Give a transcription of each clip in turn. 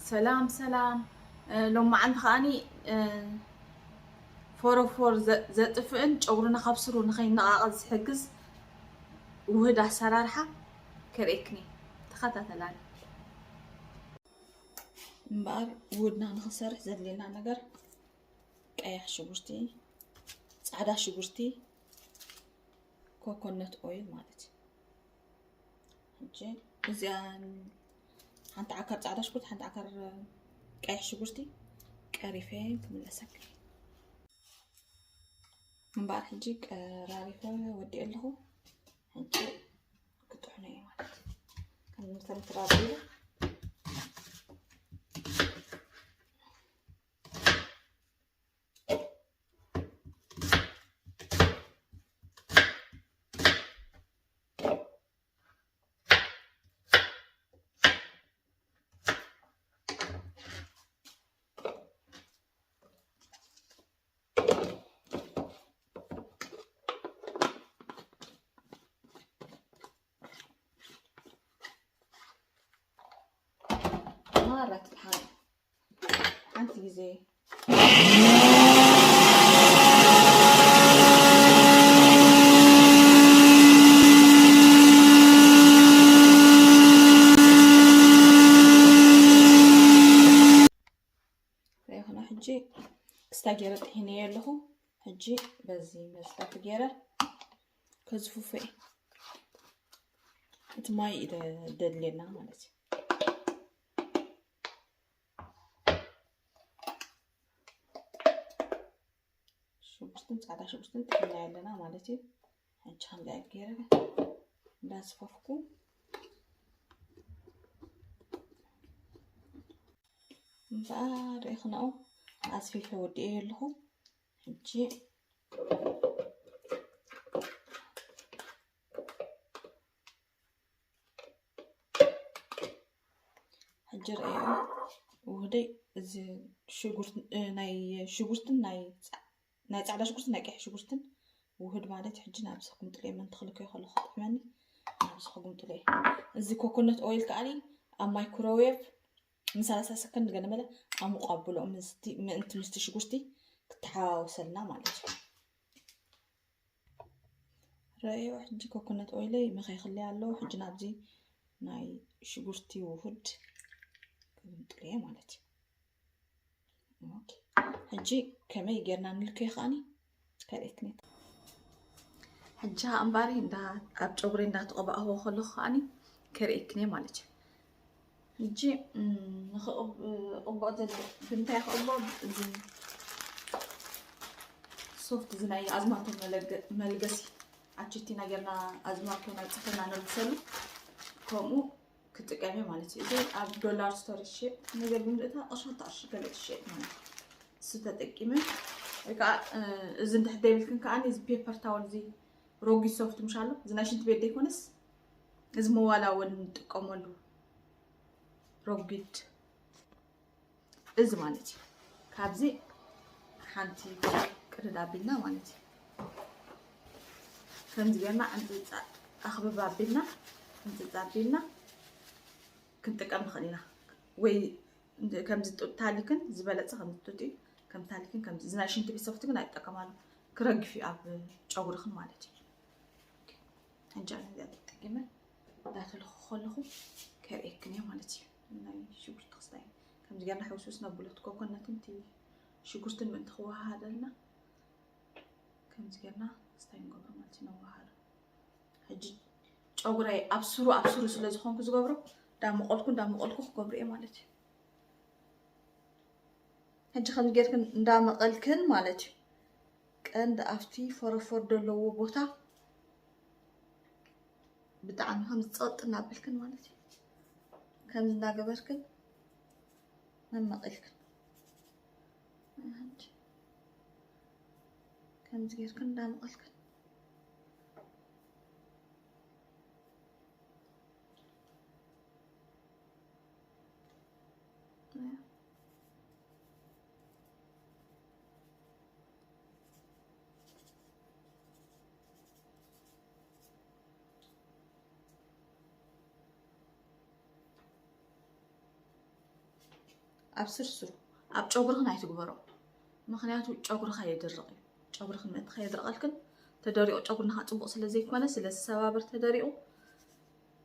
ሰላም ሰላም። እ፣ ሎማዓንቲ ከዓኒ፣ እ፣ ፎሮፎር ዘ-፣ ዘጥፍእን ጨጉርና ካብ ስሩ ንኸይነቓቐል ዝሕግዝ ውህድ ኣሰራርሓ ከርእየክኒ። ተኸታተላኒ። እምበኣር ውህድና ንኽንሰርሕ ዘድልየና ነገር ቀያሕ ሽጉርቲ፣ ጻዕዳ ሽጉርቲ፣ ኮኮነት ኦይል ማለት እዩ። ሕጂ እዚኣ ሓንቲ ዓካር ጻዕዳ ሽጉርቲ፣ ሓንቲ ዓካር ቀይሕ ሽጉርቲ ቀሪፈ ክምለሰክ። እምበኣር ሕጂ ቀራሪፈ ወዲኤ ኣለኹ። ሕጂ ክጥሕኖ እየ ማለት እዩ። ከም ምተምትራቢሉ ማራ ትጥሓን ሓንቲ ግዜ። ይኹና ሕጂ ክስታ ገይረ ጥሒነዮ ኣለኹ። ሕጂ በዚ መስታቱ ገይረ ከዝፉፎ እየ። እቲ ማይ እዩ ደ-፣ ደድልየና ማለት እዩ። ሽጉርትን ጻዕዳ ሽጉርትን ጥሒና ኣለና ማለት እዩ። ሕጂ ከምዚ ዓይነት ገይረ እንዳስፈፍኩ እምበኣር ርኢኽናኦ ኣስፊፈ ወዲኤ ኣለኹ። ሕጂ ሕጂ ርኣዮ ውህደይ እዚ ሽጉርት-፣ እ፣ ናይ ሽጉርትን ናይ ጻ-፣ ናይ ጻዕዳ ሽጉርትን ናይ ቀይሕ ሽጉርትን ውህድ ማለት ሕጂ ናብዚ ክምጥሎ እየ። መን ተኽልከዮ ከለኹ ክጥዕመኒ ናብዚ ክምጥሎ እየ። እዚ ኮኮነት ኦይል ከኣኒ ኣብ ማይክሮዌቭ ን ሰላሳ ሰከንድ ገለ መለ ኣሙቕ ኣብሎ ምስቲ፣ ምእንቲ ምስቲ ሽጉርቲ ክተሓዋወሰልና ማለት እዩ። ረኣዮ ሕጂ ኮኮነት ኦይለይ መኸይኽለይ ኣሎ። ሕጂ ናብዚ ናይ ሽጉርቲ ውሁድ ክምጥሎ እየ ማለት እዩ። ኦኬ። ሕጂ ከመይ ጌርና ንልከዮ ከኣኒ ከርእየክኒ። ሕጂ እምባሪ እንዳ-፣ ኣብ ጨጉሪ እንዳተቐባእዎ ከለኹ ከኣኒ ከርእየክኒ ማለት እዩ። ሕጂ፣ እም፣ ንኽቕብ-፣ እቕብኦ ዘለ-፣ ብምንታይ ክቕብኦ? እዚ ሶፍት እዚ ናይ ኣዝማልቶ መለገ-፣ መልገሲ ኣችቲ ነገርና ኣዝማልቶ ናይ ጽፍርና ነልግሰሉ ከምኡ ክጥቀም እየ ማለት እዩ። እዚ ኣብ ዶላር ስቶር ይሽየጥ ነገር ብምልእታ ቅርሻ ቅርሺ ገለ ይሽየጥ ማለት እዩ። እሱ ተጠቂመ ወይ ከዓ፣ እ፣ እዚ እንድሕር ደይብልክን ከኣ እዚ ፔፐር ታወል እዚ ረጒድ ሶፍት ምሽ ኣሎ። እዚ ናይ ሽንት ቤት ዘይኮነስ እዚ መዋላወል ንጥቀመሉ ረጒድ እዚ ማለት እዩ። ካብዚ ሓንቲ ቅድድ ኣቢልና ማለት እዩ። ከምዚ ጌርና ዕንጽጻ ኣኽብብ ኣቢልና፣ ዕንጽጻ ኣቢልና ክንጥቀም ንኽእል ኢና። ወይ እንደ-፣ ከምዚ ጡጥ ታሊክን ዝበለጸ ከምዚ ጡጥ እዩ። ከም ታሊክን ከምዚ፣ እዚ ናይ ሽንቲ ቤት ሶፍት ግን ኣይጠቀማሉ። ክረግፍ እዩ ኣብ ጨጉርኽን ማለት እዩ። ሕጂ ኣነ እዚኣ ተጠቂመ እንዳተለኹ ከለኹ ከርእየክን እየ ማለት እዩ። ናይ ሽጉርቲ ክስታይ ከምዚ ጌርና ሕውስውስ ነብሎ። እቲ ኮኮነትን እቲ ሽጉርትን ምእንቲ ክወሃሃደልና ከምዚ ጌርና ክስታይ ንገብሮ ማለት እዩ። ነወሃሃዶ። ሕጂ ጨጉረይ ኣብ ስሩ፣ ኣብ ስሩ ስለ ዝኾንኩ ዝገብሮ፣ እንዳመቐልኩ፣ እንዳመቐልኩ ክገብሮ እየ ማለት እዩ። ሕጂ ከምዚ ጌርክን እንዳመቐልክን ማለት እዩ። ቀንዲ ኣብቲ ፎረፎር ዘለዎ ቦታ ብጣዕሚ ከምዚ ጸጥ እናበልክን ማለት እዩ። ከምዚ እናገበርክን መመቐልክን። ከምዚ ጌርክን እንዳመቐልክን። ኣብ ስርስሩ፣ ኣብ ጨጉርኽን ኣይትግበሮ። ምኽንያቱ ጨጉርኻ የድርቕ እዩ። ጨጉርኽን ምእንቲ ከየድርቐልክን፣ ተደሪቑ ጨጉርና ጽቡቕ ስለ ዘይኮነ፣ ስለ ዝሰባብር ተደሪቑ፣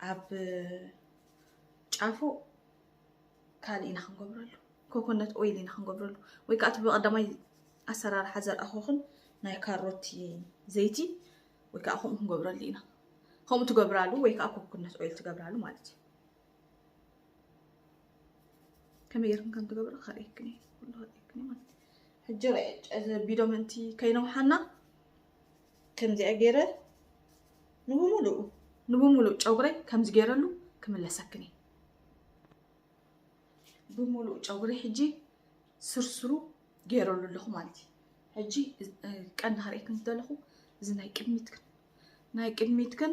ኣብ ጫፉ ካልእ ኢና ክንገብረሉ። ኮኮነት ኦይል ኢና ክንገብረሉ። ወይ ከዓ እቲ ብቐዳማይ ኣሰራርሓ ዘርኣኹኽን ናይ ካሮት ዘይቲ ወይ ከዓ ከምኡ ክንገብረሉ ኢና። ከምኡ ትገብራሉ ወይ ከዓ ኮኮነት ኦይል ትገብራሉ ማለት እዩ። ከመይ ጌርክን ከም ትገብራ ከርእየክን እየ። ኩሉ ከርእየክን እየ ማለት እዩ። ሕጂ ርአ፣ እዚ ቪድዮ ምእንቲ ከይነውሓና ከምዚኣ ገይረ ንብሙሉኡ፣ ንብሙሉእ ጨጉረይ ከምዚ ገይረሉ ክምለሰክን እየ። ብሙሉእ ጨጉሪ ሕጂ ስርስሩ ገይረሉ ኣለኹ ማለት እዩ። ሕጂ፣ እ፣ ቀንዲ ከርእየክን ዝደለኹ፣ እዚ ናይ ቅድሚትክን፣ ናይ ቅድሚትክን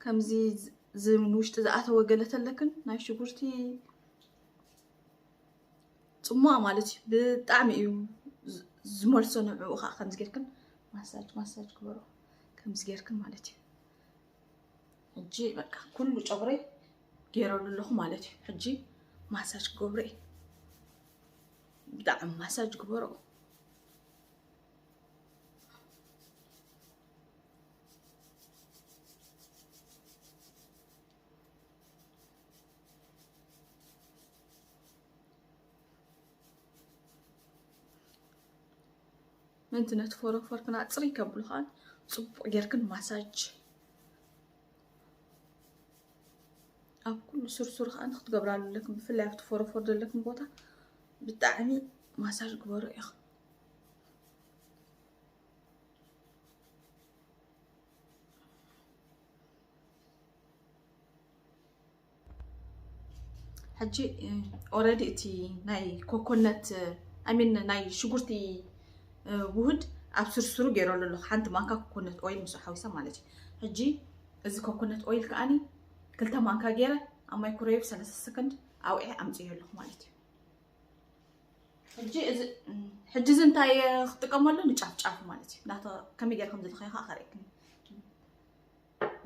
ከምዚ ዝ-፣ እዚ ንውሽጢ ዝኣተወ ገለ ተለክን፣ ናይ ሽጉርቲ ጽሟቕ ማለት እዩ። ብጣዕሚ እዩ ዝ-፣ ዝመልሶ ንዕኡ ኸዓ ከምዚ ጌርክን ማሳጅ፣ ማሳጅ ግበሮ። ከምዚ ጌርክን ማለት እዩ። ሕጂ በቃ ኩሉ ጨጉረይ ገይረሉ ኣለኹ ማለት እዩ። ሕጂ ማሳጅ ክገብሮ እየ። ብጣዕሚ ማሳጅ ግበሮ። ምእንቲ ነቲ ፎረፎር ክነጽሪ ከብሉ ከኣ ጽቡቕ ጌርክን ማሳጅ ኣብ ኩሉ ስርሱር ከኣ ክትገብራሉ ኣለክን፣ ብፍላይ ኣብቲ ፎረፎር ዘለክን ቦታ ብጣዕሚ ማሳጅ ግበሩ ኢኽን። ሕጂ ኦረዲ እቲ ናይ ኮኮነት፣ ኣሚን፣ ናይ ሽጉርቲ ውህድ ኣብ ስርስሩ ገይረሉ ኣለኹ። ሓንቲ ማንካ ኮኮነት ኦይል ምስ ሓዊሳ ማለት እዩ። ሕጂ እዚ ኮኮነት ኦይል ከኣኒ ክልተ ማንካ ገይረ ኣብ ማይክሮዌቭ ሰላሳ ሰከንድ ኣውዒ ኣምፅዮ ኣለኹ ማለት እዩ። ሕጂ እዚ፣ ሕጂ እዚ እንታይ ክጥቀመሉ? ንጫፍ ጫፉ ማለት እዩ። ናተ-፣ ከመይ ገይረ ከም ዝለኸዮ ከዓ ከርእየክን።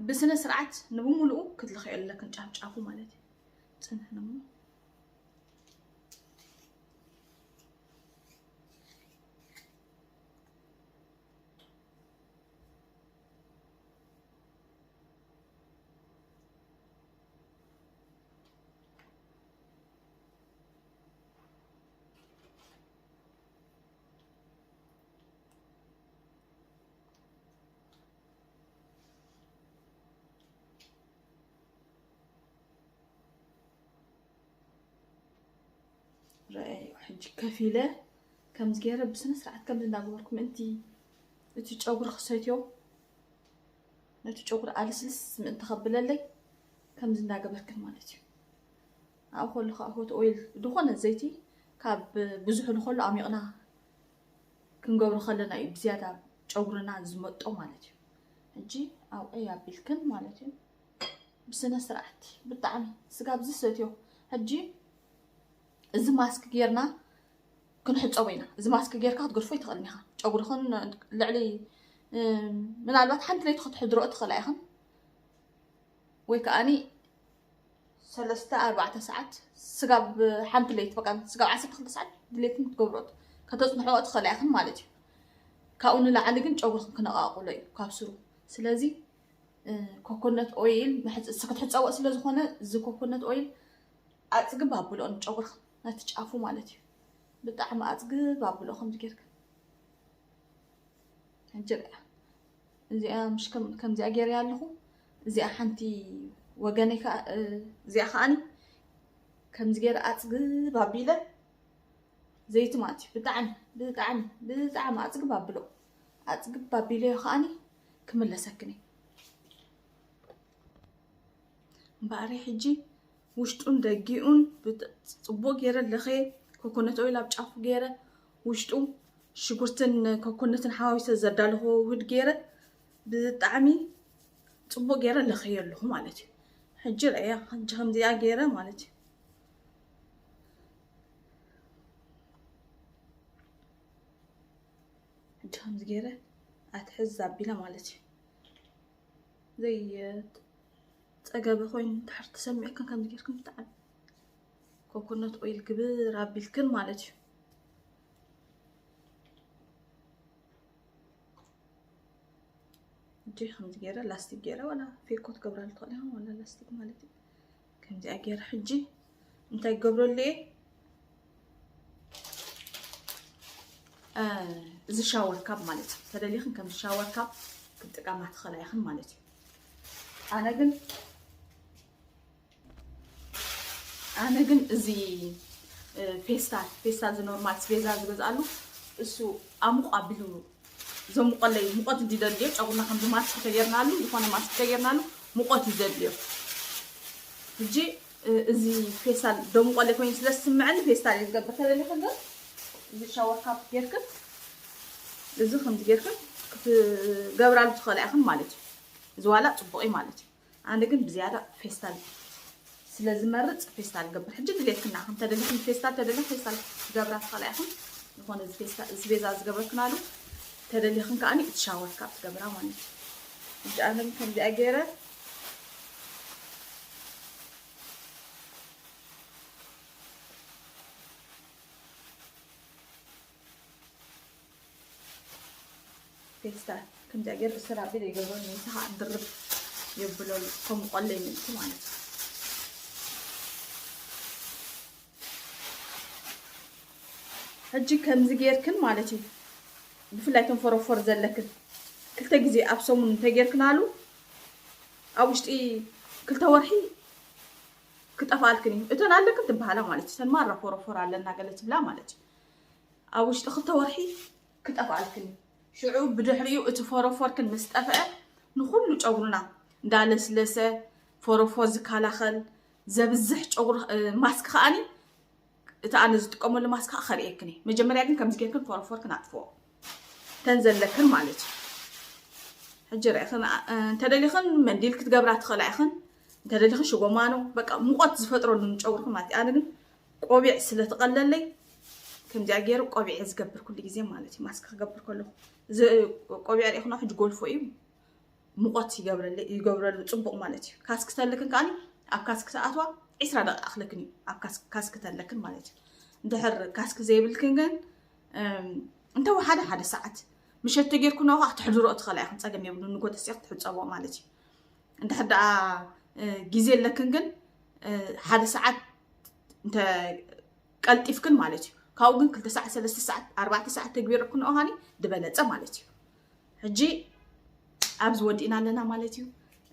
ብስነ ስርዓት ንብሙሉኡ ክትለኸዮ ኣለክን ጫፍ ጫፉ ማለት እዩ። ጽንሕን እሞ። ረኣዩ፣ ሕጂ ከፊለ ከምዚ ገይረ ብስነ ስርዓት ከምዚ እንዳገበርኩ ምእንቲ እቲ ጨጉሪ ክሰትዮ፣ ነቲ ጨጉሪ ኣልስልስ ምእንቲ ከብለለይ ከምዚ እንዳገበርክን ማለት እዩ። ኣብኡ ከሎ ከዓ ሆት ኦይል ዝኾነ ዘይቲ ካብ ብዙሑ ንኸሎ ኣሚቕና ክንገብሮ ከለና እዩ ብዝያዳ ጨጉርና ዝመጦ ማለት እዩ። ሕጂ ኣብኡ ኣቢልክን ማለት እዩ። ብስነ ስርዓት ብጣዕሚ ስጋብ ዝሰትዮ። ሕጂ እዚ ማስክ ጌርና ክንሕፀቦ ኢና። እዚ ማስክ ጌርካ ክትገድፎ ኣይትኽእልን ኢኻ። ጨጉርኽን ልዕሊ፣ እም፣ ምናልባት ሓንቲ ለይቲ ክትሕድርኦ ትኽእላ ኢኽን። ወይ ከኣኒ ሰለስተ ኣርባዕተ ሰዓት ስጋብ ሓንቲ ለይቲ፣ በቃ ስጋብ ዓሰርተ ክልተ ሰዓት ድሌትን ክትገብሮ ከተጽንሕኦ ትኽእላ ኢኽን ማለት እዩ። ካብኡ ንላዕሊ ግን ጨጉርኽን ክነቓቕሎ እዩ ካብ ስሩ። ስለዚ፣ እ፣ ኮኮነት ኦይል መሕጽ-፣ ክትሕጸቦ ስለ ዝኾነ፣ እዚ ኮኮነት ኦይል ኣጽግብ ኣብልኦ ንጨጉርኽን፣ ነቲ ጫፉ ማለት እዩ። ብጣዕሚ ኣጽግብ ኣብልኦ ከምዚ ጌርካ። ሕጂ ርኣ። እዚኣ ምሽ ከም-፣ ከምዚኣ ገይረያ ኣለኹ። እዚኣ ሓንቲ ወገነይ ከኣ፣ እ፣ እዚኣ ከኣኒ ከምዚ ገይረ ኣጽግብ ኣቢለ ዘይቲ ማለት እዩ። ብጣዕሚ፣ ብጣዕሚ፣ ብጣዕሚ ኣጽግብ ኣብሎ። ኣጽግብ ኣቢለዮ ከኣኒ ክምለሰክን እየ። እምበኣር ሕጂ ውሽጡን ደጊኡን ብጥ-፣ ጽቡቕ ገይረ ለኽየ፣ ኮኮነት ኦይል ኣብ ጫፉ ገይረ፣ ውሽጡ ሽጉርትን ኮኮነትን ሓዋዊሰ ዘዳለኹዎ ውህድ ገይረ ብጣዕሚ ጽቡቕ ገይረ ለኽየ ኣለኹ ማለት እዩ። ሕጂ ርኣያ፣ ሕጂ ከምዚኣ ገይረ ማለት እዩ። ሕጂ ከምዚ ገይረ ኣትሕዝ ኣቢለ ማለት እዩ። ዘይ-፣ ጸገበ ኮይኑ እንድሕር ተሰሚዕክን ከምዚ ጌርክን ብጣዕሚ ኮኮነት ኦይል ግብር ኣቢልክን ማለት እዩ። እጂ ከምዚ ገይረ ላስቲክ ገይረ ዋላ ፌኮ ትገብራሉ ትኽእል ኢኻ፣ ዋላ ላስቲክ ማለት እዩ። ከምዚኣ ገይረ ሕጂ እንታይ ክገብረሉ እየ? እ፣ እዚ ሻወር ካፕ ማለት እዩ። ተደሊኽን ከም ሻወር ካፕ ክትጥቀማ ትኽእላ ኢኽን ማለት እዩ። ኣነ ግን ኣነ ግን እዚ፣ እ፣ ፌስታል ፌስታል እዚ ኖርማል ስቤዛ ዝገዝኣሉ እሱ ኣሙቕ ኣቢሉ ዘሙቐለይ ሙቐት እንዲደልዮ ጨጉርና ከምዚ ማስክ ተገይርናሉ፣ ዝኾነ ማስክ ተገይርናሉ ሙቐት እዩ ዘድልዮ። ሕጂ፣ እ፣ እዚ ፌስታል ደሙቐለይ ኮይኑ ስለ ዝስምዐኒ ፌስታል እየ ዝገብር። ተደሊኽን ግን እዚ ሻወር ካፕ ጌርክን እዚ ከምዚ ጌርክን ክትገብራሉ ትኽእላ ኢኽን ማለት እዩ። እዚ ዋላ ጽቡቕ እዩ ማለት እዩ። ኣነ ግን ብዝያዳ ፌስታል ስለ ዝመርጽ ፌስታል ገብር። ሕጂ ድሌትክን ንዓኽን ተደሊኽን ፌስታል ተደሊኽን ፌስታል ትገብራ ትኽእላ ኢኽን። ዝኾነ እዚ ፌስታል እዚ ቤዛ ዝገበርክናሉ ተደሊኽን ከኣኒ እቲ ሻወር ካፕ ትገብራ ማለት እዩ። ሕጂ ኣነ ግን ከምዚኣ ገይረ ፌስታል ከምዚኣ ገይረ እሰር ኣቢለ ይገብሮ፣ ንሳ ከዓ ድርብ የብለሉ፣ ከም ቆለ ይምልቲ ማለት እዩ። ሕጂ ከምዚ ጌርክን ማለት እዩ፣ ብፍላይ እቶም ፎረፎር ዘለክን ክልተ ግዜ ኣብ ሰሙን እንተጌርክናሉ ኣብ ውሽጢ ክልተ ወርሒ ክጠፍኣልክን እዩ። እተን ኣለክን ትበሃላ ማለት እዩ፣ እተን ማራ ፎረፎር ኣለና ገለ ትብላ ማለት እዩ። ኣብ ውሽጢ ክልተ ወርሒ ክጠፍኣልክን እዩ። ሽዑ ብድሕሪኡ እቲ ፎረፎርክን ምስ ጠፍአ ንኹሉ ጨጉርና እንዳለስለሰ ፎረፎር ዝከላኸል ዘብዝሕ ጨጉሪ፣ እ፣ ማስክ ከኣኒ እቲ ኣነ ዝጥቀመሉ ማስክ ከኣ ከርእየክን እየ። መጀመርያ ግን ከምዚ ጌርክን ፎረፎርክን ኣጥፍኦ። እተን ዘለክን ማለት እዩ። ሕጂ ርኢኽን፣ እ፣ እንተደሊኽን መንዲል ክትገብራ ትኽእላ ኢኽን፣ እንተደሊኽን ሽጎማኖ፣ በቃ ሙቐት ዝፈጥረሉ ንጨጉርክን ማለት እዩ። ኣነ ግን ቆቢዕ ስለ ትቐለለይ ከምዚኣ ገይሩ ቆቢዕ እየ ዝገብር ኩሉ ግዜ ማለት እዩ። ማስክ ክገብር ከለኹ እዚ ቆቢዕ ርኢኽኖ ሕጂ ጎልፎ እዩ፣ ሙቐት ይገብረለ-፣ ይገብረሉ ጽቡቕ ማለት እዩ። ካስክ ተልክን ከኣኒ ኣብ ካስክ ተኣትዋ ዒስራ ደቂቕ ኣኽለክን እዩ ኣብ ካስክ፣ ካስክ ተለክን ማለት እዩ። እንድሕር ካስክ ዘይብልክን ግን፣ እም፣ እንተወሓደ ሓደ ሰዓት ምሸት ተጌርኩ ነዋ ክትሕድሮ ትኽእላ ኢኽን፣ ጸገም የብሉን። ንጎ ተሲኽ ትሕጸቦ ማለት እዩ። እንድሕር ደኣ፣ እ፣ ግዜ ኣለክን ግን፣ እ፣ ሓደ ሰዓት እንተ ቀልጢፍክን ማለት እዩ። ካብኡ ግን ክልተ ሰዓት፣ ሰለስተ ሰዓት፣ ኣርባዕተ ሰዓት ተግቢረኩ ንኦሃኒ ዝበለጸ ማለት እዩ። ሕጂ ኣብዚ ወዲእና ኣለና ማለት እዩ።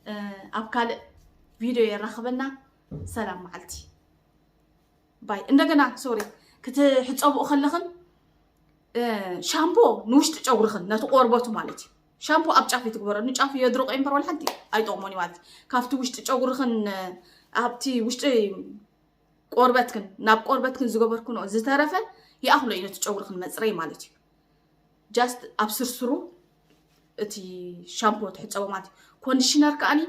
እ፣ ኣብ ካልእ ቪድዮ የራኽበና። ሰላም መዓልቲ። ባይ። እንደገና፣ ሶሪ፣ ክትሕጸብኡ ከለኽን፣ እ፣ ሻምፖ ንውሽጢ ጨጉርኽን፣ ነቲ ቆርበቱ ማለት እዩ። ሻምፖ ኣብ ጫፍ ይትግበሮ። ንጫፍ የድርቆ እምበር ወላ ሓንቲ ኣይጠቕሞን እዩ ማለት እዩ። ካብቲ ውሽጢ ጨጉርኽን፣ እ፣ ኣብቲ ውሽጢ ቆርበትክን፣ ናብ ቆርበትክን ዝገበርክንኦ ዝተረፈ ይኣኽሎ እዩ ነቲ ጨጉርኽን መጽረይ ማለት እዩ። ጃስት ኣብ ስርስሩ እቲ ሻምፖ ትሕጸቦ ማለት እዩ። ኮንዲሽነር ከኣኒ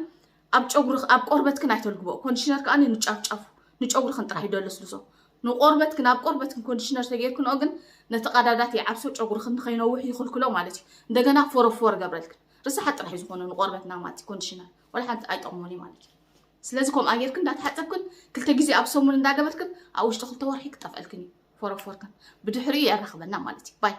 ኣብ ጨጉሪ፣ ኣብ ቆርበትክን ኣይተልግቦ። ኮንዲሽነር ከኣኒ ንጫፍጫፉ፣ ንጨጉርኽን ጥራሕ እዩ ደለስልሶ። ንቆርበትክን፣ ኣብ ቆርበትክን ኮንዲሽነር ተጌርክንኦ ግን ነቲ ቀዳዳት ይዓብሶ፣ ጨጉርኽን ንኸይነውሕ ይኽልክሎ ማለት እዩ። እንደገና ፎረፎር ገብረልክን። ርስሓት ጥራሕ እዩ ዝኾኖ ንቆርበትና ማለት እዩ ኮንዲሽነር። ወላ ሓንቲ ኣይጠቕሞን እዩ ማለት እዩ። ስለዚ ከምኣ ጌርክን እንዳተሓጸብክን ክልተ ግዜ ኣብ ሰሙን እንዳገበርክን ኣብ ውሽጢ ክልተ ወርሒ ክጠፍኣልክን እዩ ፎረፎርክን። ብድሕሪኡ የራኽበና ማለት እዩ። ባይ።